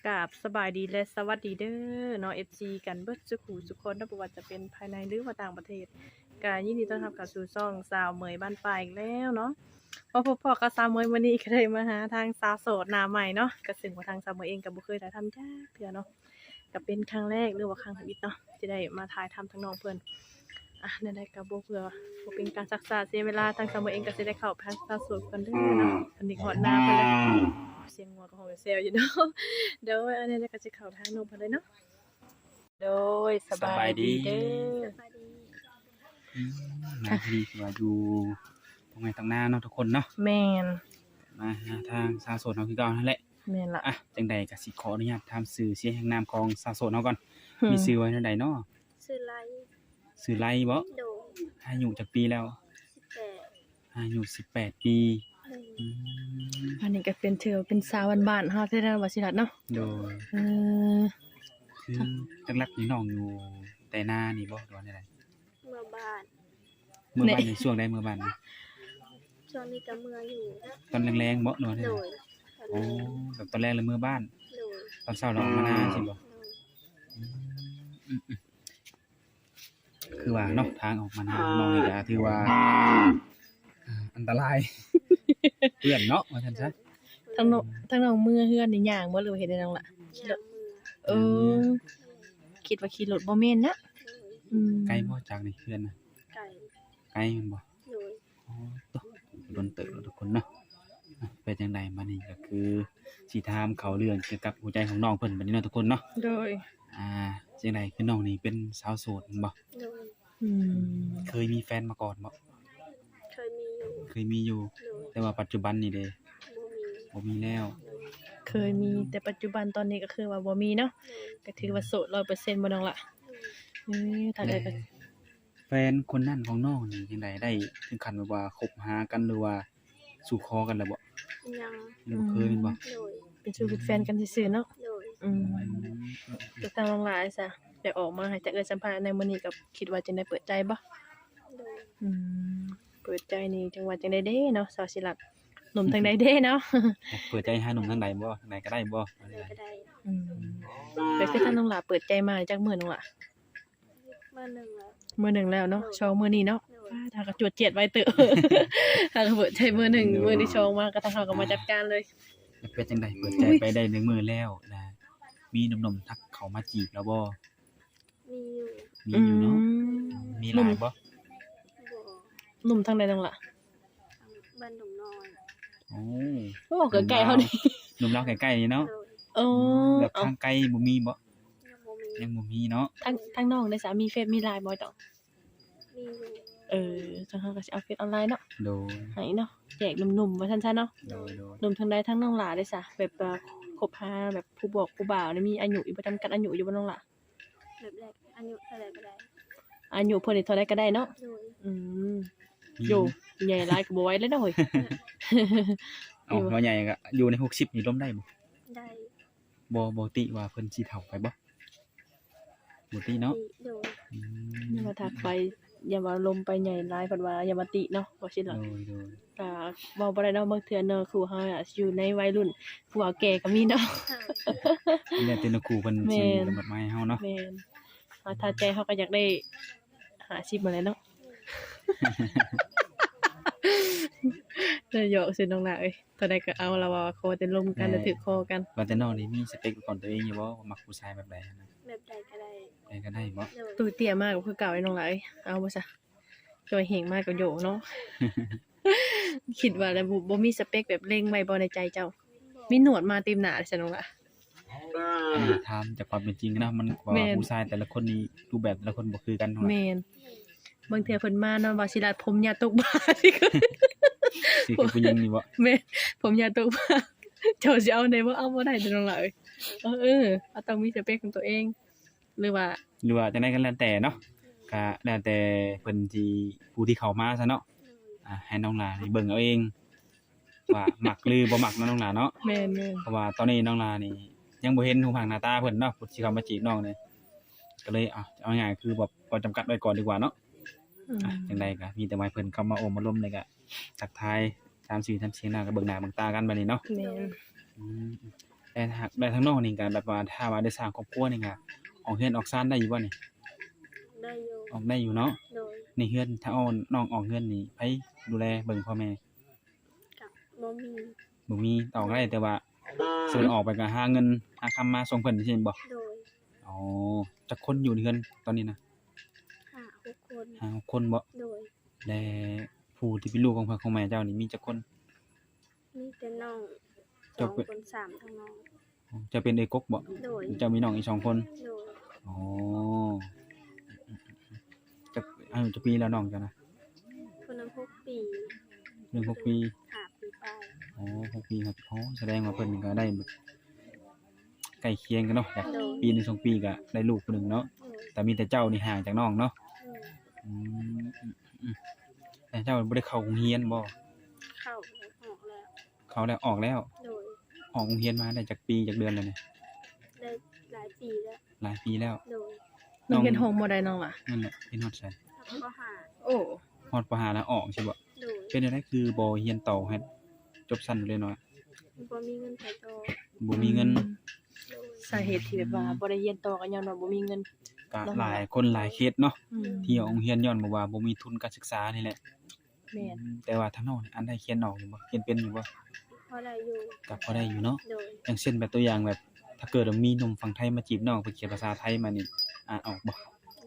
ກາບສະບາຍດີ ແລະ ສະຫວັດດີເດີເນາະ ເອັຟຊີ ກັນເບິດສູ່ຜູ້ສູ່ຄົນເນາະ ບໍ່ວ່າຈະເປັນພາຍໃນ ຫຼືວ່າຕ່າງປະເທດ ກະຍິນດີຕ້ອນຮັບເຂົ້າສູ່ຊ່ອງສາວເໝີຍບ້ານປ່າອີກແລ້ວເນາະ. ມາພົບພໍ້ກັບສາວເໝີຍມື້ນີ້ ກະໄດ້ມາຫາທາງສາວໂສດໜ້າໃໝ່ເນາະ ກະເຊິ່ງວ່າທາງສາວເໝີຍເອງກະບໍ່ເຄີຍຖ່າຍທຳຈັກເທື່ອເນາະ ກະເປັນຄັ້ງແລກ ຫຼືວ່າຄັ້ງທຳອິດເນາະ ທີ່ໄດ້ມາຖ່າຍທຳທາງນ້ອງເພິ່ນ. ອ່ະ ແນວໃດກະບໍ່ເພື່ອບໍ່ເປັນການຊັກຊ້າເສຍເວລາ ທາງສາວເໝີຍເອງກະຊິໄດ້ເຂົ້າໄປຫາສາວໂສດກ່ອນເດີເນາະ. ອັນນີ້ຮອດໜ້າເພິ່ນແລ້ວ ສຽງງົວກະຮ້ອງແຊວຢູ່ເນາະ. ໂດຍ ອັນນີ້ກະຊິເຂົ້າທາງນ້ອງເພິ່ນເລີຍເນາະ. ໂດຍ ສະບາຍດີເດີ. ອືມ ມາທີ່ນີ້ຄືວ່າຢູ່ທົ່ງໄຮ່ທົ່ງນາເນາະທຸກຄົນເນາະ. ແມ່ນ ມາຫາທາງສາວໂສດເຮົາຄືເກົ່າຫັ້ນແຫຼະ. ແມ່ນລະ. ອ່ະ ຈັ່ງໃດກະຊິຂໍອະນຸຍາດຖາມຊື່ສຽງນາມຂອງສາວໂສດເຮົາກ່ອນ. ມີຊື່ວ່າແນວໃດເນາະ? ຊື່ໄລ. ຊື່ໄລບໍ? ໂດຍ. ອາຍຸຈັກປີແລ້ວ? ສິບແປດ. ອາຍຸສິບແປດປີ. ໂດຍ. ອືມ ອັນນີ້ກະເປັນ ຖືວ່າເປັນສາວບ້ານໆເຮົາແທ້ໆ ວ່າຊິລັດເນາະ. ໂດຍ. ເອີ ຄືຫຼັກໆນີ້ນ້ອງຢູ່ແຕ່ນານີ້ບໍ ຫຼືວ່າແນວໃດ? ເມືອບ້ານ. ເມືອບ້ານໃນຊ່ວງໃດ ເມືອບ້ານ? ຊ່ວງນີ້ກະເມືອຢູ່ ຕອນແລງໆບໍ ຫຼືວ່າແນວໃດ? ໂດຍ. ໂອ້ ແບບຕອນແລງລະເມືອບ້ານ. ໂດຍ. ຕອນເຊົ້າລະອອກມານາຊີ້ບໍ? ໂດຍ. ອືມ ອືມ ອືມ ຄືວ່າເນາະ ທາງອອກມານານ້ອງນີ້ກະຖືວ່າ ອ່າ ອັນຕະລາຍ ເປື້ອນເນາະ ວ່າຊັ້ນຊະ. ທາງນ້ອງ ທາງນ້ອງເມືອເຮືອນນີ້ຍ່າງບໍ ຫຼືວ່າເຮັດໃດນ້ອງລະ? ຂີ່ລົດ. ເອີ ຄິດວ່າຂີ່ລົດ ບໍ່ແມ່ນນະ. ອືມ ໄກບໍ່ຈາກນີ້ເຮືອນນະ? ໄກ. ໄກແມ່ນບໍ່? ໂດຍ. ອໍ ໂຕ ດົນເຕີບແລ້ວທຸກຄົນເນາະ. ອ່ະ ເປັນຈັ່ງໃດ ບາດນີ້ກະຄືຊິຖາມເຂົ້າເລື່ອງກ່ຽວກັບຫົວໃຈຂອງນ້ອງເພິ່ນບາດນີ້ເນາະທຸກຄົນເນາະ. ໂດຍ. ອ່າ ຈັ່ງໃດ ຄືນ້ອງນີ້ເປັນສາວໂສດແມ່ນບໍ່? ໂດຍ. ອືມ ເຄີຍມີແຟນມາກ່ອນບໍ່? ເຄີຍມີຢູ່. ເຄີຍມີຢູ່. ໂດຍ. ແຕ່ວ່າປັດຈຸບັນນີ້ເດ? ບໍ່ມີ. ບໍ່ມີແລ້ວ. ໂດຍ. ເຄີຍມີ ແຕ່ປັດຈຸບັນຕອນນີ້ກະຄືວ່າບໍ່ມີເນາະ. ໂດຍ. ກະຖືວ່າໂສດຮ້ອຍເປີເຊັນບໍ່ນ້ອງລະ? ໂດຍ. ເອີ ຖ້າເອີ ແລະ ກະ ແຟນຄົນນັ້ນຂອງນ້ອງນີ້ຈັ່ງໃດ ໄດ້ເຖິງຂັ້ນແບບວ່າຄົບຫາກັນ ຫຼືວ່າສູ່ຂໍກັນແລ້ວບໍ່? ຍັງ. ຍັງບໍ່ເຄີຍແມ່ນບໍ່? ໂດຍ. ເປັນຊູ່ເປັນແຟນກັນຊື່ໆເນາະ. ໂດຍ. ອືມ ອືມ ແຕ່ທາງນ້ອງຫຼ້າຊະ ຢາກອອກມາໃຫ້ທາງເອື້ອຍສຳພາດໃນມື້ນີ້ ກະຄິດວ່າຈັ່ງໃດ ເປີດໃຈບໍ່? ໂດຍ. ອືມ ເປີດໃຈນີ້ຈັ່ງວ່າຈັ່ງໃດເດເນາະ ສາວສີລັດ ໜຸ່ມທາງໃດເດເນາະ? ຢາກເປີດໃຈຫາໜຸ່ມທາງໃດບໍ່? ທາງໃດກະໄດ້ບໍ່? ທາງໃດກະໄດ້. ອືມ ແບບຄືທາງນ້ອງຫຼ້າເປີດໃຈມາຈັກມື້ນ້ອງຫຼ້າ? ມື້ໜຶ່ງແລ້ວ. ມື້ໜຶ່ງແລ້ວເນາະ. ໂດຍ. ສອງມື້ນີ້ເນາະ. ໂດຍ. ປ້າ ທາງກະຈວດຈຽດໄວເຕີບ ຫາກະເປີດໃຈມື້ໜຶ່ງ. ໂດຍ. ມື້ທີສອງມາກະທາງເຮົາກະມາຈັດການເລີຍ. ເປັນຈັ່ງໃດ ເປີດໃຈໄປໄດ້ໜຶ່ງມື້ແລ້ວນະ ມີໜຸ່ມໆທັກເຂົ້າມາຈີບແລ້ວບໍ່? ມີຢູ່. ມີຢູ່ເນາະ. ອືມ ມີຫຼາຍບໍ່? ບໍ່. ໜຸ່ມທາງໃດນ້ອງຫຼ້າ? ບ້ານດົງນ້ອຍ. ໂອ້ ໂອ້ ໃກ້ໆເຮົານີ້. ໜຸ່ມລາວໃກ້ໆນີ້ເນາະ. ໂດຍ. ໂອ້ ອືມ ແບບທາງໄກບໍ່ມີບໍ່? ຍັງບໍ່ມີ. ຍັງບໍ່ມີເນາະ. ທາງ ທາງນ້ອງເດຊະ ມີເຟສມີລາຍບໍ່ເຈົ້າ? ມີຢູ່. ເອີ ທາງເຮົາກະຊິເອົາເຟສອອນລາຍເນາະ. ໂດຍ. ໃຫ້ເນາະ ແຈກໜຸ່ມໆວ່າຊັ້ນຊະເນາະ. ໂດຍ ໂດຍ. ໜຸ່ມທາງໃດ ທາງນ້ອງຫຼ້າເດຊະ ແບບ ເອີ ຄົບຫາແບບຜູ້ບອກຜູ້ບ່າວນີ້ ມີອາຍຸຢູ່ບໍ່ ຈຳກັດອາຍຸຢູ່ບໍ່ນ້ອງຫຼ້າ? ແບບແລກ ອາຍຸເທົ່າໃດກະໄດ້. ອາຍຸເພິ່ນນີ້ເທົ່າໃດກະໄດ້ເນາະ. ໂດຍ. ອືມ ໂຢ ໃຫຍ່ຫຼາຍກະບໍ່ໄຫວແລ້ວເນາະເຮີ້ຍ. ເອົາ ເຮົາໃຫຍ່ກະຢູ່ໃນຫົກສິບນີ້ລົມໄດ້ບໍ່? ໄດ້. ບໍ່ ບໍ່ຕິວ່າເພິ່ນຊິເຖົ້າໄປບໍ່? ບໍ່ຕິເນາະ. ໂດຍ. ອືມ ຢ່າວ່າທັກໄປ ຢ່າວ່າລົມໄປໃຫຍ່ຫຼາຍ ເພິ່ນວ່າຢ່າມາຕິເນາະ ວ່າຊີ້ລະ. ໂດຍ ໂດຍ. ກະເວົ້າບໍ່ໄດ້ເນາະ ບາງເທື່ອເນາະ ຄູ່ເຮົາອາດຊິຢູ່ໃນໄວລຸ້ນ ຜູ້ເຖົ້າແກ່ກະມີເນາະ. ແລ້ວແຕ່ເນື້ອຄູ່ເພິ່ນຊິກຳນົດມາໃຫ້ເຮົາເນາະ. ແມ່ນ. ຖ້າໃຈເຮົາກະຢາກໄດ້ຫ້າສິບຫັ້ນແຫຼະເນາະ. ເອີ ຢອກຊື່ນ້ອງຫຼ້າເອີຍ ເທົ່າໃດກະເອົາ ລາວວ່າຂໍແຕ່ລົມກັນ ແຕ່ຖືກຄໍກັນ. ວ່າແຕ່ນ້ອງນີ້ມີສະເປັກເປັນຂອງຕົວເອງຢູ່ບໍ່ ວ່າມັກຜູ້ຊາຍແບບໃດຫັ້ນນະ? ແບບໃດກະໄດ້. ແບບໃດກະໄດ້ບໍ່? ໂດຍ. ໂຕເຕ້ຍມາກະຄືເກົ່ານ້ອງຫຼ້າເອີຍ. ເອົາບໍ່ຊະ? ຈ່ອຍແຮງມາກະໂຢເນາະ. ຄິດວ່າແລ້ວ ບໍ່ ບໍ່ມີສະເປັກແບບເລັງໄວ້ບໍ່ໃນໃຈເຈົ້າ? ບໍ່. ມີໜວດມາເຕັມໜ້າຊັ້ນນ້ອງຫຼ້າ. ອັນນີ້ຖາມຈາກຄວາມເປັນຈິງເນາະ ມັນວ່າ ແມ່ນ ຜູ້ຊາຍແຕ່ລະຄົນນີ້ ຮູບແບບແຕ່ລະຄົນບໍ່ຄືກັນເນາະ. ແມ່ນ. ບາງເທື່ອເພິ່ນມາເນາະ ວ່າຊິລັດຜົມຍາວຕົກບ່າ ຄືຜູ້ຍິງນີ້ບໍ່? ແມ່ນ ຜົມຍາວຕົກບ່າ ເຈົ້າຊິເອົາແດ່ບໍ່? ເອົາບໍ່ໄດ້ເດີນ້ອງຫຼ້າເອີຍ. ເອີ ເຮົາຕ້ອງມີສະເປັກຂອງຕົວເອງ ຫຼືວ່າ ຫຼືວ່າຈັ່ງໃດກະແລ້ວແຕ່ເນາະ ກະແລ້ວແຕ່ເພິ່ນຊິ ຜູ້ທີ່ເຂົ້າມາຊະເນາະ. ອ່າ ໃຫ້ນ້ອງຫຼ້ານີ້ເບິ່ງເອົາເອງ ວ່າມັກຫຼືບໍ່ມັກເນາະນ້ອງຫຼ້າເນາະ. ແມ່ນໆ. ເພາະວ່າຕອນນີ້ນ້ອງຫຼ້ານີ້ຍັງບໍ່ເຫັນຮູບຮ່າງໜ້າຕາເພິ່ນເນາະ ຜູ້ທີ່ເຂົ້າມາຈີບນ້ອງນີ້ ກະເລີຍ ເອົາ ເອົາງ່າຍຄືແບບ ເວົ້າຈຳກັດໄວ້ກ່ອນດີກວ່າເນາະ. ອືມ ອ່ະ ຈັ່ງໃດກະມີແຕ່ວ່າໃຫ້ເພິ່ນເຂົ້າມາໂອ້ມາລົມ ແລ້ວກະທັກທາຍສາມສີ່ສາມສຽງ ແລ້ວກະເບິ່ງໜ້າເບິ່ງຕາກັນບາດນີ້ເນາະ. ແມ່ນ. ອືມ ແຕ່ຫາກ ແຕ່ທາງນ້ອງນີ້ກໍແບບວ່າ ຖ້າວ່າໄດ້ສ້າງຄອບຄົວນີ້ກໍ ອອກເຮືອນອອກຊານໄດ້ຢູ່ບໍ່ນີ້? ໄດ້ຢູ່. ອອກໄດ້ຢູ່ເນາະ. ໂດຍ. ໃນເຮືອນ ຖ້າອອກ ນ້ອງອອກເຮືອນນີ້ ໃຜດູແລເບິ່ງພໍ່ແມ່? ກໍບໍ່ມີ. ບໍ່ມີ. ອອກໄດ້ ແຕ່ວ່າ ຊິອອກໄປກໍຫາເງິນຫາຄຳມາສົ່ງເພິ່ນ ຈັ່ງຊີ້ແມ່ນບໍ່? ໂດຍ. ອໍ ຈັກຄົນຢູ່ໃນເຮືອນຕອນນີ້ນະ? ຫ້າຫົກຄົນ. ຫ້າຫົກຄົນບໍ? ໂດຍ. ແລະ ຜູ້ທີ່ເປັນລູກຂອງພໍ່ຂອງແມ່ເຈົ້ານີ້ມີຈັກຄົນ? ມີແຕ່ນ້ອງ ເຈົ້າເປັນ ສອງຄົນ ສາມ ທາງນ້ອງ. ເຈົ້າເປັນເອື້ອຍກົກບໍ? ໂດຍ. ເຈົ້າມີນ້ອງອີກສອງຄົນ? ໂດຍ. ອໍ ຈັກ ອາຍຸຈັກປີແລ້ວນ້ອງເຈົ້ານະ? ຜູ້ໜຶ່ງຫົກປີ. ຜູ້ໜຶ່ງຫົກປີ. ຫ້າປີປາຍ. ອໍ ຫົກປີ ຫ້າປີ. ອໍ ສະແດງວ່າເພິ່ນກໍໄດ້ແບບ ໃກ້ຄຽງກັນເນາະ ໂດຍ. ປີໜຶ່ງສອງປີກໍໄດ້ລູກຜູ້ໜຶ່ງເນາະ. ໂດຍ. ແຕ່ມີແຕ່ເຈົ້ານີ້ຫ່າງຈາກນ້ອງເນາະ. ໂດຍ. ອືມ ອືມ ອືມ ແຕ່ເຈົ້າບໍ່ໄດ້ເຂົ້າໂຮງຮຽນບໍ? ເຂົ້າແລ້ວ ອອກແລ້ວ. ເຂົ້າແລ້ວ ອອກແລ້ວ. ໂດຍ. ອອກໂຮງຮຽນມາໄດ້ຈັກປີຈັກເດືອນແລ້ວນີ້? ໄດ້ຫຼາຍປີແລ້ວ. ຫຼາຍປີແລ້ວ. ໂດຍ. ນ້ອງຮຽນຫ້ອງມໍໃດນ້ອງລະ? ນັ້ນແຫຼະ ຮຽນຮອດໃສ? ປ.ຫ້າ. ໂອ້ ຮອດ ປ.ຫ້າ ແລ້ວອອກຊີ້ບໍ? ໂດຍ. ເປັນຈັ່ງໃດຄືບໍ່ຮຽນຕໍ່ໃຫ້ຈົບຊັ້ນໄປເລີຍນ້ອງ? ບໍ່ມີເງິນໄປຕໍ່. ບໍ່ມີເງິນ. ອືມ ໂດຍ. ສາເຫດທີ່ແບບວ່າ ອືມ ບໍ່ໄດ້ຮຽນຕໍ່ກໍຍ້ອນວ່າບໍ່ມີເງິນ. ກະ ເນາະ ຫຼາຍຄົນຫຼາຍເຄສເນາະ ອືມ ທີ່ອອກໂຮງຮຽນຍ້ອນແບບວ່າບໍ່ມີທຶນການສຶກສານີ້ແຫຼະ. ແມ່ນ. ອືມ ແຕ່ວ່າທາງນ້ອງນີ້ ອັນ ໄດ້ຂຽນອອກຢູ່ບໍ່? ຂຽນເປັນຢູ່ບໍ່? ພໍໄດ້ຢູ່. ກໍພໍໄດ້ຢູ່ເນາະ. ໂດຍ. ຢ່າງເຊັ່ນແບບຕົວຢ່າງແບບ ຖ້າເກີດວ່າມີໜຸ່ມຝັ່ງໄທມາຈີບນ້ອງ ເພິ່ນຂຽນພາສາໄທມານີ້ ອ່ານອອກບໍ່?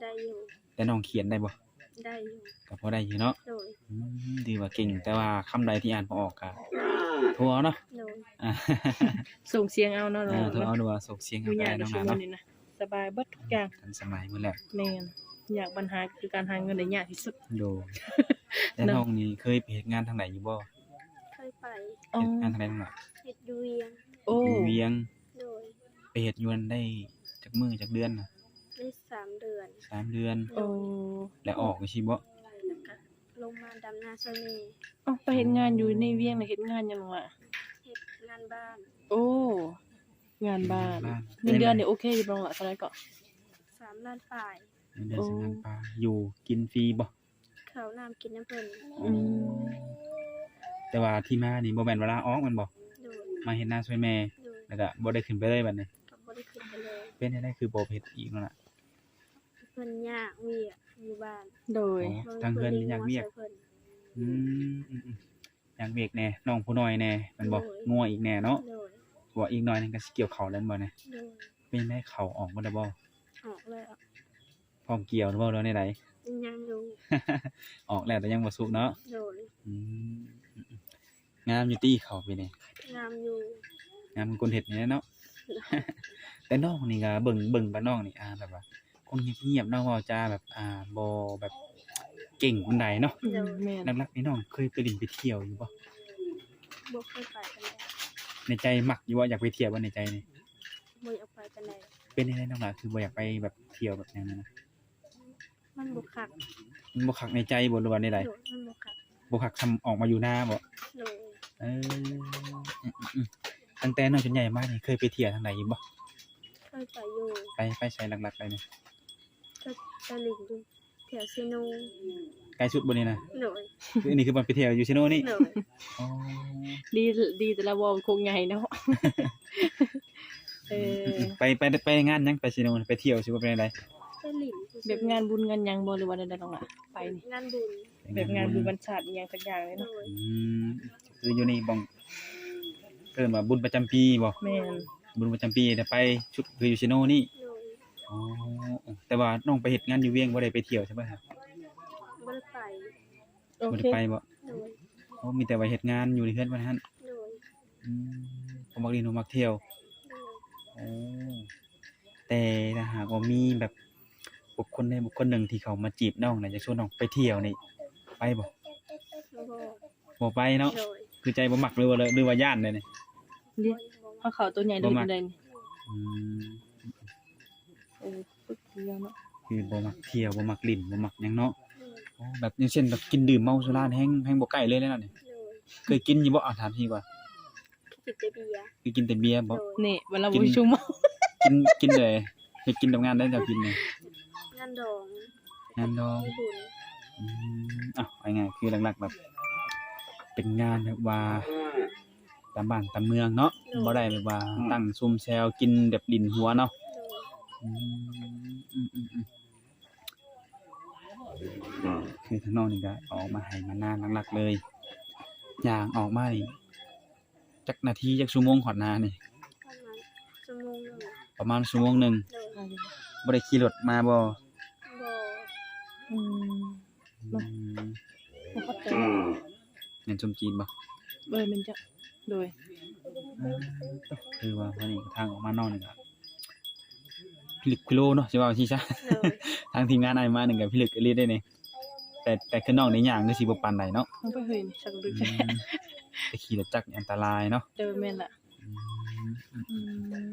ໄດ້ຢູ່. ແຕ່ນ້ອງຂຽນໄດ້ບໍ່? ໄດ້ຢູ່. ກໍພໍໄດ້ຢູ່ເນາະ. ໂດຍ. ອືມ ຖືວ່າເກັ່ງ ແຕ່ວ່າຄຳໃດທີ່ອ່ານບໍ່ອອກກໍໂທເອົາເນາະ. ໂດຍ. ອ່າ ສົ່ງສຽງເອົາເນາະ. ເອີ ໂທເອົາ ຫຼືວ່າສົ່ງສຽງເອົາກໍໄດ້ນ້ອງຫຼ້າເນາະ. ສະບາຍເບິດທຸກຢ່າງ ທັນສະໄໝໝົດແລ້ວ. ແມ່ນ. ຍາກ ບັນຫາຄືການຫາເງິນໄດ້ຍາກທີ່ສຸດ. ໂດຍ. ແຕ່ນ້ອງນີ້ເຄີຍໄປເຮັດງານທາງໃດຢູ່ບໍ່? ເຄີຍໄປ. ເຮັດງານທາງໃດນ້ອງຫຼ້າ? ເຮັດຢູ່ວຽງ. ໂອ້ ຢູ່ວຽງ. ໂດຍ. ໄປເຮັດຢູ່ຫັ້ນໄດ້ຈັກມື້ຈັກເດືອນນະ? ໄດ້ສາມເດືອນ. ສາມເດືອນ. ໂດຍ. ໂອ້ ແລ້ວອອກຈັ່ງຊີ້ບໍ? ແລ້ວກໍລົງມາດຳນາຊ່ວຍແມ່. ເອົ້າ ໄປເຮັດງານຢູ່ໃນວຽງນະ ເຮັດງານຫຍັງນ້ອງຫຼ້າ? ເຮັດງານບ້ານ. ໂອ້ ງານບ້ານ. ເງິນເດືອນນີ້ໂອເຄຢູ່ບໍ່ນ້ອງຫຼ້າ? ເທົ່າໃດເກາະ? ສາມລ້ານປາຍ. ເງິນເດືອນ ໂອ້ ສາມລ້ານປາຍ. ຢູ່ກິນຟຣີບໍ່? ເຂົ້ານ້ຳກິນນຳເພິ່ນ. ອືມ ແຕ່ວ່າທີ່ມານີ້ບໍ່ແມ່ນວ່າລາອອກແມ່ນບໍ່? ໂດຍ. ມາເຮັດນາຊ່ວຍແມ່. ໂດຍ. ແລ້ວກໍບໍ່ໄດ້ຂຶ້ນໄປເລີຍບັດນີ້? ກໍບໍ່ໄດ້ຂຶ້ນໄປເລີຍ. ເປັນຈັ່ງໃດຄືບໍ່ເຮັດອີກນັ້ນນະ? ເພິ່ນຍາກວຽກຢູ່ບ້ານ. ໂດຍ. ອໍ ທາງເຮືອນຍາກວຽກ. ອືມ ອືມ ອືມ. ຍາກວຽກແດ່ ນ້ອງຜູ້ນ້ອຍແດ່ແມ່ນບໍ່? ໂດຍ. ງົວອີກແດ່ເນາະ. ໂດຍ. ເພາະວ່າອີກໜ້ອຍໜຶ່ງກໍຊິກ່ຽວເຂົ້າແລ້ວແມ່ນບໍ່ນີ້? ໂດຍ. ເປັນໃດເຂົ້າອອກໝົດແລ້ວບໍ່? ອອກແລ້ວ. ພ້ອມກ່ຽວແລ້ວບໍ່ ຫຼືວ່າແນວໃດ? ຍັງຢູ່. ອອກແລ້ວແຕ່ຍັງບໍ່ສຸກເນາະ. ໂດຍ. ອືມ ງາມຢູ່ຕິເຂົ້າປີນີ້? ງາມຢູ່. ງາມຄືຄົນເຮັດນີ້ແຫຼະເນາະ. ແຕ່ນ້ອງນີ້ກໍເບິ່ງ ເບິ່ງປານນ້ອງນີ້ ອ່າ ແບບວ່າ ຄົນງຽບໆເນາະ ເວົ້າຈາແບບ ອ່າ ບໍ່ແບບເກັ່ງປານໃດເນາະ. ອືມ ແມ່ນ. ຫຼັກໆນີ້ນ້ອງເຄີຍໄປຫຼິ້ນໄປທ່ຽວຢູ່ບໍ່? ບໍ່ເຄີຍໄປປານໃດ. ໃນໃຈມັກຢູ່ບໍ່? ຢາກໄປທ່ຽວບໍ່ໃນໃຈນີ້? ບໍ່ຢາກໄປປານໃດ. ເປັນຈັ່ງໃດນ້ອງຫຼ້າ ຄືບໍ່ຢາກໄປແບບທ່ຽວແບບແນວນັ້ນນະ? ມັນບໍ່ຄັກ. ມັນບໍ່ຄັກໃນໃຈບໍ່ ຫຼືວ່າແນວໃດ? ໂດຍ ມັນບໍ່ຄັກ. ບໍ່ຄັກສ່ຳອອກມາຢູ່ນາບໍ່? ໂດຍ. ເອີ ອືມໆໆ ຕັ້ງແຕ່ນ້ອງຈົນໃຫຍ່ມານີ້ ເຄີຍໄປທ່ຽວທາງໃດຢູ່ບໍ່? ເຄີຍໄປຢູ່. ໄປ ໄປໃສຫຼັກໆ ໄປນີ້? ໄປ ໄປຫຼິ້ນຢູ່ແຖວເຊໂນ. ໃກ້ສຸດບໍ່ນີ້ນະ? ໂດຍ. ຄືອັນນີ້ຄືມັນໄປທ່ຽວຢູ່ເຊໂນນີ້? ໂດຍ. ອໍ ດີ ດີແຕ່ລະເວົ້າໂຄກໃຫຍ່ເນາະ. ເອີ ໄປ ໄປ ໄປງານຫຍັງ? ໄປເຊໂນ ໄປທ່ຽວຊິບໍ່ ໄປແນວໃດ? ໄປຫຼິ້ນຊື່ໆ. ແບບງານບຸນງານຫຍັງບໍ່ ຫຼືວ່າແນວໃດນ້ອງຫຼ້າ? ໄປນີ້ ງານບຸນ. ແບບງານບຸນ ງານບຸນວັນຊາດອີ່ຫຍັງສັກຢ່າງເລີຍເນາະ. ໂດຍ. ອືມ ຄືຢູ່ນີ້ບ່ອນ ເອີ້ນວ່າບຸນປະຈຳປີບໍ່? ແມ່ນ. ບຸນປະຈຳປີໄດ້ໄປຊຸດຄືຢູ່ເຊໂນນີ້? ໂດຍ. ອໍ ແຕ່ວ່ານ້ອງໄປເຮັດງານຢູ່ວຽງ ບໍ່ໄດ້ໄປທ່ຽວໃຊ່ບໍ່? ບໍ່ໄດ້ໄປ. ໂອເຄ. ບໍ່ໄດ້ໄປບໍ່? ໂດຍ. ໂອ້ ມີແຕ່ວ່າເຮັດງານຢູ່ໃນເຮືອນວ່າຊັ້ນ. ໂດຍ. ອືມ ບໍ່ມັກຫຼິ້ນ ບໍ່ມັກທ່ຽວ. ໂດຍ. ໂອ້ ແຕ່ຖ້າຫາກວ່າມີແບບບຸກຄົນໃດບຸກຄົນໜຶ່ງທີ່ເຂົາມາຈີບນ້ອງນະ ຢາກຊວນນ້ອງໄປທ່ຽວນີ້ ໄປບໍ່? ບໍ່. ບໍ່ໄປເນາະ. ໂດຍ. ຄືໃຈບໍ່ມັກ ຫຼືວ່າ ຫຼືວ່າຢ້ານໃດນີ້? ເດ້ ເຂົາເຂົ້າໂຕໃຫຍ່ໂດຍຈັ່ງໃດນີ້? ອືມ ເອີ ປຶກດຽວເນາະ ຄືບໍ່ມັກທ່ຽວ ບໍ່ມັກຫຼິ້ນ ບໍ່ມັກຫຍັງເນາະ. ໂອ້ ແບບຢ່າງເຊັ່ນແບບກິນດື່ມເມົາສຸລາແຮງ ແຮງບໍ່ໃກ້ເລີຍແລ້ວນີ້. ໂດຍ. ເຄີຍກິນຢູ່ບໍ່? ອາ ຖາມທີ່ວ່າ ຄືກິນແຕ່ເບຍ. ຄືກິນແຕ່ເບຍບໍ່? ໂດຍ. ນີ້ ເວລາບໍ່ມີຊຸມ ກິນ ກິນເລີຍ. ເຮັດກິນກັບງານໃດເຈົ້າກິນນີ້? ງານດອງ. ງານດອງ. ງານບຸນ. ອືມ ເອົ້າ ເອົາງ່າຍໆ ຄືຫຼັກໆແບບເປັນງານແບບວ່າ າມບ້ານຕາມເມືອງເນາະ ໂດຍ ບໍ່ໄດ້ແບບວ່າ ອືມ ຕັ້ງຊຸມແຊວກິນແບບຫຼິ້ນຫົວເນາະ ໂດຍ ອືມ ອືມ ອືມ ອືມ ຄືທາງນ້ອງນີ້ກະອອກມາໄຮ່ມານາຫຼັກໆເລີຍ ຍ່າງອອກມານີ້ ຈັກນາທີ ຈັກຊົ່ວໂມງຮອດນານີ້? ປະມານຊົ່ວໂມງໜຶ່ງ ປະມານຊົ່ວໂມງໜຶ່ງ ໂດຍ ບໍ່ໄດ້ຂີ່ລົດມາບໍ່? ບໍ່ ອືມ ອືມ ແມ່ນຊົມຈີນບໍ່? ເອີ ແມ່ນເຈົ້າ ໂດຍ ອືມ ຄືວ່າອັນນີ້ທາງອອກມານອກນີ້ກະພິລຶກພິໂລເນາະ ຊິວ່າຈັ່ງຊີ້ຊະ ໂດຍ ທາງທີມງານອ້າຍມານີ້ກະພິລຶກອີ່ຫຼີເດ້ນີ້ ແຕ່ ແຕ່ຄືນ້ອງນີ້ຍ່າງຄືຊິບໍ່ປານໃດເນາະ ອືມ ແຕ່ຂີ່ລົດຈັກນີ້ອັນຕະລາຍເນາະ ໂດຍ ແມ່ນລະ ອືມ ອືມ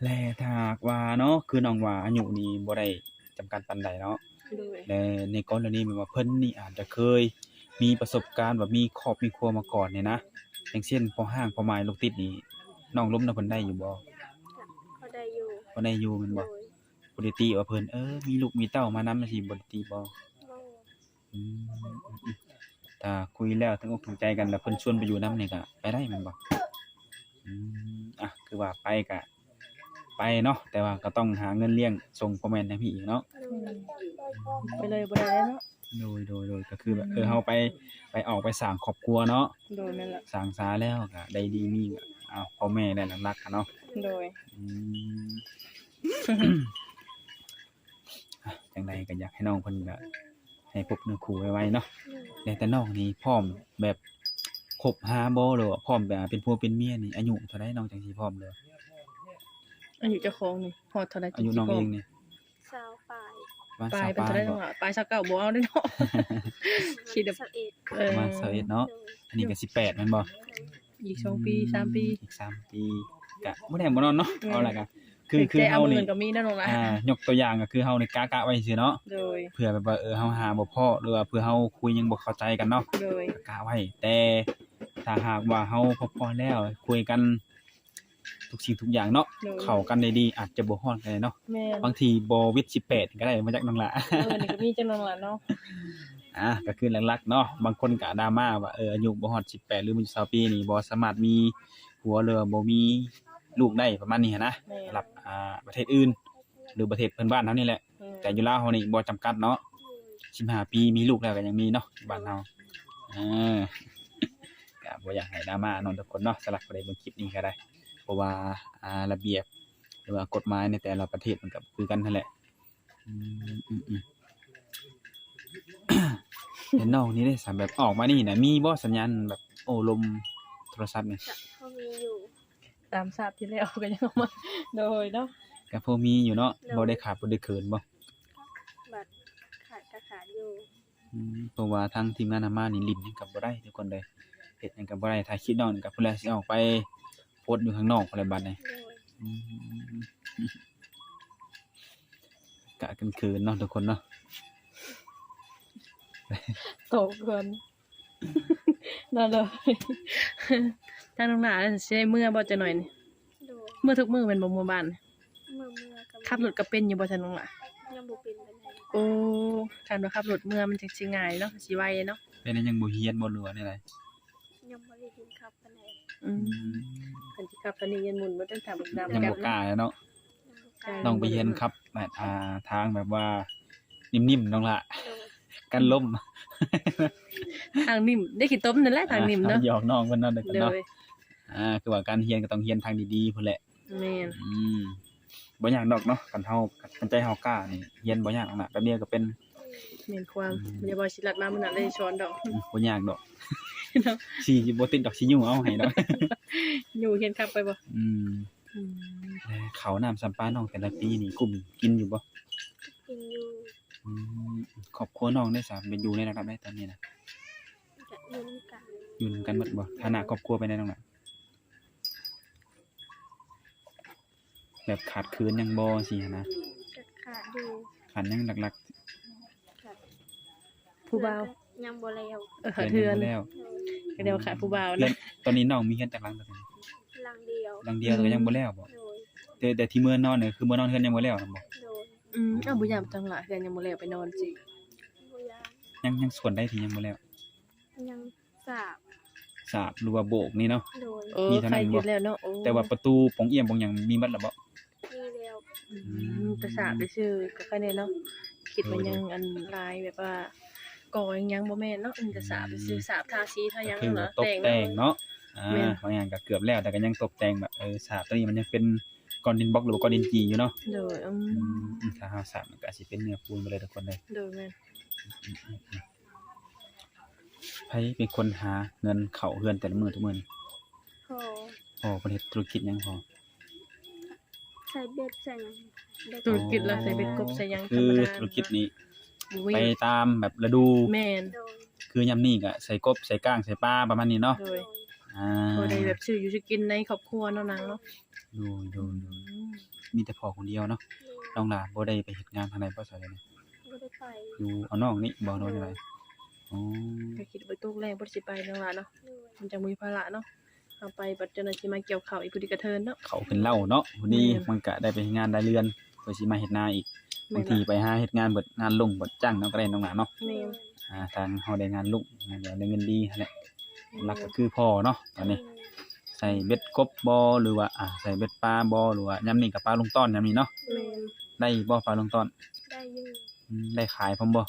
ແລະ ຖ້າຫາກວ່າເນາະ ຄືນ້ອງວ່າອາຍຸນີ້ບໍ່ໄດ້ຈຳກັດປານໃດເນາະ ໂດຍ ແລະ ໃນກໍລະນີແບບວ່າເພິ່ນນີ້ອາດຈະເຄີຍມີປະສົບການແບບມີຄອບມີຄົວມາກ່ອນນີ້ນະ ຢ່າງເຊັ່ນ ພໍ່ຮ້າງພໍ່ໝ້າຍລູກຕິດນີ້ ນ້ອງລົມນຳເພິ່ນໄດ້ຢູ່ບໍ່? ກໍໄດ້ຢູ່ ກໍໄດ້ຢູ່ແມ່ນບໍ່? ໂດຍ ບໍ່ໄດ້ຕິວ່າເພິ່ນ ເອີ ມີລູກມີເຕົ້າມານຳຈັ່ງຊີ້ ບໍ່ໄດ້ຕິບໍ່? ບໍ່ ອືມ ອືມ ອືມ ຖ້າຄຸຍແລ້ວຖືກອົກຖືກໃຈກັນ ແລ້ວເພິ່ນຊວນໄປຢູ່ນຳນີ້ກະໄປໄດ້ແມ່ນບໍ່? ອືມ ອ່ະ ຄືວ່າໄປກະໄປເນາະ ແຕ່ວ່າກໍຕ້ອງຫາເງິນລ້ຽງສົ່ງພໍ່ແມ່ທາງພີ້ອີກເນາະ ໂດຍ ໄປເລີຍບໍ່ໄດ້ເນາະ ໂດຍ ໂດຍ ໂດຍ ກໍຄືແບບ ອືມ ເອີ ເຮົາໄປ ໄປອອກໄປສ້າງຄອບຄົວເນາະ ໂດຍ ແມ່ນລະ ສ້າງສາແລ້ວກໍໄດ້ດີມີ ເອົາ ພໍ່ແມ່ແຫຼະຫຼັກໆ ເນາະ ໂດຍ ອືມ ຈັ່ງໃດກໍຢາກໃຫ້ນ້ອງເພິ່ນກໍໃຫ້ພົບເນື້ອຄູ່ໄວໆເນາະ ໂດຍ ແລ້ວແຕ່ນ້ອງນີ້ພ້ອມແບບຄົບຫາບໍ່ ຫຼືວ່າພ້ອມແບບເປັນຜົວເປັນເມຍນີ້ ອາຍຸເທົ່າໃດນ້ອງຈັ່ງຊິພ້ອມເລີຍ? ອາຍຸເຈົ້າຂອງນີ້ຮອດເທົ່າໃດ? ອາຍຸນ້ອງເອງນີ້ ຊາວປາຍ ປາຍ ປາຍເປັນເທົ່າໃດນ້ອງລະ? ປາຍຊາວເກົ້າ ບໍ່ເອົາເດ້ເນາະ ຄິດແບບ ປະມານຊາວເອັດເນາະ ໂດຍ ອັນນີ້ກໍສິບແປດແມ່ນບໍ່? ໂດຍ ອີກສອງປີ ສາມປີ ອີກສາມປີ ກະບໍ່ແນ່ບໍ່ນອນເນາະ ແມ່ນ ເອົາລະກະ ຄື ຄືເຮົານີ້ ອ່າ ຍົກຕົວຢ່າງກໍຄືເຮົານີ້ກະ ກະໄວ້ຊື່ເນາະ ໂດຍ ເພື່ອແບບວ່າ ເອີ ເຮົາຫາບໍ່ພໍ້ ຫຼືວ່າເພື່ອເຮົາຄຸຍຍັງບໍ່ເຂົ້າໃຈກັນເນາະ ໂດຍ ກະໄວ້ ແຕ່ຖ້າຫາກວ່າເຮົາພໍ້ໆແລ້ວ ຄຸຍກັນທຸກສິ່ງທຸກຢ່າງເນາະ ໂດຍ ເຂົ້າກັນໄດ້ດີ ອາດຈະບໍ່ຮອດກໍໄດ້ເນາະ ແມ່ນ ບາງທີບໍ່ວິດສິບແປດກໍໄດ້ ມາຈາກນ້ອງຫຼ້າ ເອີ ນີ້ກໍມີຈາກນ້ອງຫຼ້າເນາະ ອ່າ ກໍຄືຫຼັກໆເນາະ ບາງຄົນກໍດຣາມາວ່າ ເອີ ອາຍຸບໍ່ຮອດສິບແປດ ຫຼື ບໍ່ຮອດຊາວປີນີ້ ບໍ່ສາມາດມີຜົວ ຫຼືວ່າບໍ່ມີລູກໄດ້ ປະມານນີ້ຫັ້ນນະ ແມ່ນ ສຳລັບ ອ່າ ປະເທດອື່ນ ຫຼືປະເທດເພື່ອນບ້ານເຮົານີ້ແຫຼະ ແມ່ນ ແຕ່ຢູ່ລາວເຮົານີ້ບໍ່ຈຳກັດເນາະ ສິບຫ້າປີມີລູກແລ້ວກໍຍັງມີເນາະ ບ້ານເຮົາ ເອີ ກໍບໍ່ຢາກໃຫ້ດຣາມາເນາະທຸກຄົນເນາະ ສຳລັບຜູ້ໃດເບິ່ງຄລິບນີ້ກໍໄດ້ ເພາະວ່າ ອ່າ ລະບຽບ ຫຼືວ່າກົດໝາຍໃນແຕ່ລະປະເທດມັນກໍບໍ່ຄືກັນຫັ້ນແຫຼະ ອືມ ອືມ ອືມ ແລ້ວນ້ອງນີ້ເດ້ ສຳ ແບບອອກມານີ້ນະ ມີບໍ່ສັນຍານແບບໂອ້ລົມໂທລະສັບນີ້? ກໍພໍມີຢູ່ ຕາມຊາດທີ່ແລ້ວກໍຍັງອອກມາ ໂດຍເນາະ ກໍພໍມີຢູ່ເນາະ ໂດຍ ບໍ່ໄດ້ຂາດບໍ່ໄດ້ເຂີນບໍ່? ບັດຂາດກໍຂາດຢູ່ ອືມ ເພາະວ່າທາງທີມງານນຳມານີ້ຫຼິ້ນຫຍັງກໍບໍ່ໄດ້ທຸກຄົນເດີ ເຮັດຫຍັງກໍບໍ່ໄດ້ ຖ້າຄິດນອກນີ້ກໍພຸ້ນແຫຼະ ຊິອອກໄປໂພສຢູ່ຂ້າງນອກພຸ້ນແຫຼະບັດນີ້ ໂດຍ ອືມ ກະເຂີນໆເນາະທຸກຄົນເນາະ ໂຕເກີນ ນັ້ນເລີຍ ທາງນ້ອງຫຼ້າຊິໄດ້ເມືອບໍ່ຈັກໜ້ອຍນີ້? ໂດຍ ເມືອທຸກມື້ແມ່ນບໍ່ ເມືອບ້ານ? ເມືອ ເມືອກໍ ຂັບລົດກໍເປັນຢູ່ບໍ່ຊະນ້ອງຫຼ້າ? ຍັງບໍ່ເປັນປານໃດ. ໂອ້ ຄັນວ່າຂັບລົດເມືອມັນຈັ່ງຊິງ່າຍເນາະ ຊິໄວເນາະ. ເປັນຫຍັງຍັງບໍ່ຮຽນບໍ່ ຫຼືວ່າແນວໃດ? ຍັງບໍ່ໄດ້ຮຽນຂັບປານໃດ. ອືມ ອືມ ຄັນຊິຂັບຕອນນີ້ຍັງໝຸນບໍ່ທັນຖາມ ຍັງບໍ່ກ້າເນາະ. ຍັງບໍ່ກ້າ ຕ້ອງໄປຮຽນຂັບແບບ ອ່າ ທາງແບບວ່າ ນິ້ມໆ ນ້ອງຫຼ້າ ໂດຍ ກັນລົ້ມ ທາງນິ້ມ ໄດ້ຂີ້ຕົມນັ້ນແຫຼະ ອ່າ ທາງນິ້ມເນາະ ຫຍອກນ້ອງເພິ່ນເນາະ ເດີ ໂດຍ ອ່າ ຄືວ່າການຮຽນກໍຕ້ອງຮຽນທາງດີໆພຸ້ນແຫຼະ ແມ່ນ ອືມ ບໍ່ຍາກດອກເນາະ ຄັນເຮົາ ຄັນໃຈເຮົາກ້ານີ້ ຮຽນບໍ່ຍາກດອກນະ ແປັບດຽວກໍເປັນ ແມ່ນຄວາມ ອືມ ຢ່າວ່າຊິລັດມາມື້ນັ້ນເລີຍສອນດອກ ອືມ ບໍ່ຍາກດອກ ເນາະ ຊິບໍ່ຕິດດອກ ຊິຍູ້ເອົາໃຫ້ດອກ ຍູ້ຮຽນຂັບໄປບໍ່ ອືມ ອືມ ເຂົ້ານ້ຳຊຳປານ້ອງແຕ່ລະປີນີ້ກຸ້ມກິນຢູ່ບໍ່? ກິນຢູ່ ອືມ ຄອບຄົວນ້ອງເດຊະ ເປັນຢູ່ໃນລະດັບໃດຕອນນີ້ນະ? ກໍຢູ່ນຳກັນ ຢູ່ນຳກັນໝົດບໍ່? ຖານະຄອບຄົວເປັນໃດນ້ອງລະ? ແບບຂາດເຂີນຫຍັງບໍ່ ຈັ່ງຊີ້ຫັ້ນນະ? ກໍຂາດຢູ່ ຂາດຫຍັງຫຼັກໆ? ຂາດ ຜູ້ບ່າວ ຍັງບໍ່ແລ້ວ ເອີ ເຮືອນຍັງບໍ່ແລ້ວ ໂດຍ ກໍດຽວຂາດຜູ້ບ່າວນະ ເຮືອນ ຕອນນີ້ນ້ອງມີເຮືອນຈັກຫຼັງຕອນນີ້? ຫຼັງດຽວ ຫຼັງດຽວ ອືມ ກໍຍັງບໍ່ແລ້ວບໍ່? ໂດຍ ແຕ່ ແຕ່ທີ່ເມືອນອນນີ້ ຄືເມືອນອນເຮືອນຍັງບໍ່ແລ້ວນຳບໍ່? ໂດຍ ອືມ ເອົ້າ ບໍ່ຢ້ານຈັງລະ ເຮືອນຍັງບໍ່ແລ້ວ ໄປນອນຊິ ບໍ່ຢ້ານ ຍັງ ຍັງສ່ວນໃດທີ່ຍັງບໍ່ແລ້ວ? ຍັງສາບ ສາບ ຫຼືວ່າໂບກນີ້ເນາະ. ໂດຍ ເອີ ມີເທົ່ານັ້ນບໍ່? ແຕ່ວ່າປະຕູປ່ອງອ່ຽມປ່ອງຫຍັງມີໝົດແລ້ວບໍ່? ມີແລ້ວ. ອືມ ອືມ ແຕ່ສາບຊື່ໆ ກໍແຄ່ນີ້ເນາະ. ຄິດວ່າຍັງ ໂດຍ ອັນລາຍແບບວ່າກໍ່ຫຍັງບໍ່ແມ່ນເນາະ. ອືມ ແຕ່ສາບຊື່ໆ ອືມ ສາບທາສີທາຫຍັງ ກໍຄືຕົກແຕ່ງເນາະ. ອາ ບາງຢ່າງກໍເກືອບແລ້ວ ແຕ່ກໍຍັງຕົກແຕ່ງແບບ ເອີ ສາບຕົວນີ້ມັນຍັງເປັນກ້ອນດິນບລັອກ ຫຼືວ່າກ້ອນດິນຈີ່ຢູ່ເນາະ. ໂດຍ ອືມ ອືມ ຖ້າເຮົາສາບມັນກໍອາດຊິເປັນເນື້ອປູນໄປເລີຍທຸກຄົນເດີ. ໂດຍ ແມ່ນ. ອືມໆໆ ໃຜເປັນຄົນຫາເງິນເຂົ້າເຮືອນແຕ່ລະມື້ທຸກມື້ນີ້? ພໍ່. ພໍ່ເພິ່ນເຮັດທຸລະກິດຫຍັງພໍ່? ໃສ່ເບັດໃສ່ຫຍັງ. ທຸລະກິດລະໃສ່ເບັດກົບໃສ່ຫຍັງ ຄືທຸລະກິດນີ້ ໄປຕາມແບບລະດູ. ແມ່ນ. ໂດຍ ຄືຍາມນີ້ກະໃສ່ກົບໃສ່ກ້າງໃສ່ປາປະມານນີ້ເນາະ. ໂດຍ ອ່າ ພໍໄດ້ແບບຊື້ຢູ່ຊື້ກິນໃນຄອບຄົວເນາະນາງເນາະ. ໂດຍ ໂດຍ ໂດຍ ອືມ ມີແຕ່ພໍ່ຄົນດຽວເນາະ. ໂດຍ ນ້ອງຫຼ້າບໍ່ໄດ້ໄປເຮັດງານທາງໃດບໍ່? ສາວດຽວນີ້ ບໍ່ໄດ້ໄປ. ຢູ່ ເອົານ້ອງນີ້ບໍ່ ຫຼືວ່າຈັ່ງໃດ? ໂດຍ ອໍ ກໍຄິດວ່າຕົກແລງບໍ່ໄດ້ຊິໄປນ້ອງຫຼ້າເນາະ. ໂດຍ ມັນຈັ່ງບໍ່ມີພາລະເນາະ. ເຮົາໄປບັດເຈົ້າໜ້າທີ່ມາກ່ຽວເຂົ້າອີກ ຜູ້ດີກະເທີນເນາະ ເຂົ້າຂຶ້ນເລົ່າເນາະ. ຜູ້ດີ ແມ່ນ ມັນກະໄດ້ໄປເຮັດງານໄດ້ເລື່ອນ ເພື່ອຊິມາເຮັດນາອີກ. ບາງທີໄປຫາເຮັດງານເບິດງານລົງເບິດຈ້າງນຳກໍໄດ້ນ້ອງຫຼ້າເນາະ. ແມ່ນ ອ່າ ທາງເຮົາໄດ້ງານລົງ ງານເດືອນໄດ້ເງິນດີຫັ້ນແຫຼະ. ຫຼັກກໍຄືພໍ່ເນາະຕອນນີ້. ໃສ່ເບັດກົບບໍ່ ຫຼືວ່າ ອ່າ ໃສ່ເບັດປາບໍ່ ຫຼືວ່າຍາມນີ້ກໍປາລົງຕ້ອນຍາມນີ້ເນາະ. ແມ່ນ ໄດ້ບໍ່ປາລົງຕ້ອນ? ໄດ້ຢູ່. ອືມ ໄດ້ຂາຍພ້ອມບໍ່?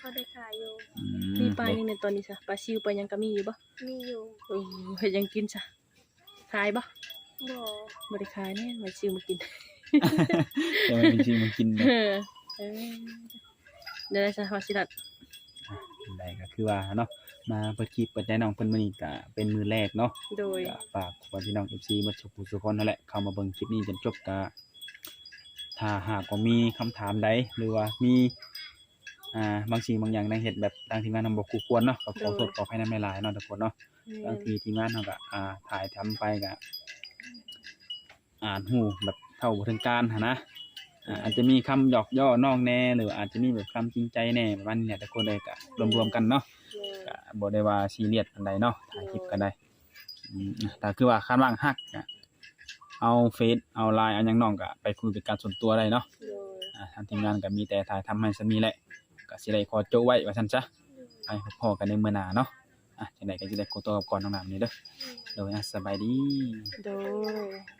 ພໍໄດ້ຂາຍຢູ່. ອືມ ມີປາຫຍັງແດ່ຕອນນີ້ຊະ? ປາຊິວປາຫຍັງກໍມີຢູ່ບໍ່? ມີຢູ່. ເອີ ເຮັດຫຍັງກິນຊະ? ຂາຍບໍ່? ບໍ່ ບໍ່ໄດ້ຂາຍແນ່ ໄວ້ຊື້ມາກິນ. ແຕ່ວ່າໄປຊື້ມາກິນເນາະ. ເອີ ເອີ ແນວໃດຊະວ່າຊິລັດ? ຈັ່ງໃດກໍຄືວ່າເນາະ ມາເປີດຄລິບເປີດໃຈນ້ອງເພິ່ນມື້ນີ້ກໍເປັນມື້ແລກເນາະ. ໂດຍ ກໍຝາກຂອບໃຈພີ່ນ້ອງເອັຟຊີໝົດທຸກຜູ້ທຸກຄົນຫັ້ນແຫຼະ ເຂົ້າມາເບິ່ງຄລິບນີ້ຈົນຈົບ. ກໍຖ້າຫາກວ່າມີຄຳຖາມໃດ ຫຼືວ່າມີ ອ່າ ບາງສິ່ງບາງຢ່າງໃນເຮັດແບບທາງທີມງານເຮົາບໍ່ຄູ່ຄວນເນາະ ກໍຂໍໂທດ ໂດຍ ຂໍອະໄພນຳຫຼາຍໆເນາະທຸກຄົນເນາະ. ແມ່ນ ບາງທີທີມງານເຮົາກໍ ອ່າ ຖ່າຍທຳໄປກໍອາດຮູ້ແບບເທົ່າບໍ່ເຖິງການຫັ້ນນະ. ອາ ອາດຈະມີຄຳຫຍອກລໍ້ນ້ອງແດ່ ຫຼືອາດຈະມີແບບຄຳຈິງໃຈແດ່ ປະມານນີ້ແຫຼະທຸກຄົນເອີຍ. ກໍ ໂດຍ ລວມໆກັນເນາະ. ໂດຍ ກໍບໍ່ໄດ້ວ່າຊີຣຽສປານໃດເນາະ ຖ່າຍຄລິບກໍໄດ້. ໂດຍ ອືມ ຖ້າຄືວ່າຄັນວ່າຮັກ ກໍເອົາເຟສເອົາລາຍເອົາຫຍັງນ້ອງກໍໄປຄຸຍເປັນການສ່ວນຕົວໄດ້ເນາະ. ໂດຍ ອ່າ ທາງທີມງານກໍມີແຕ່ຖ່າຍທຳໃຫ້ສ່ຳນີ້ແຫຼະ ກໍຊິໄດ້ຂໍໂຈະໄວ້ວ່າຊັ້ນຊະ. ໂດຍ ໄປພໍ້ກັນໃນມື້ໜ້າເນາະ. ອ່າ ຈັ່ງໃດກໍຊິໄດ້ຂໍຕົວກັບກ່ອນນ້ອງນາມນີ້ເດີ. ໂດຍ ໂດຍ ອ່າ ສະບາຍດີ. ໂດຍ.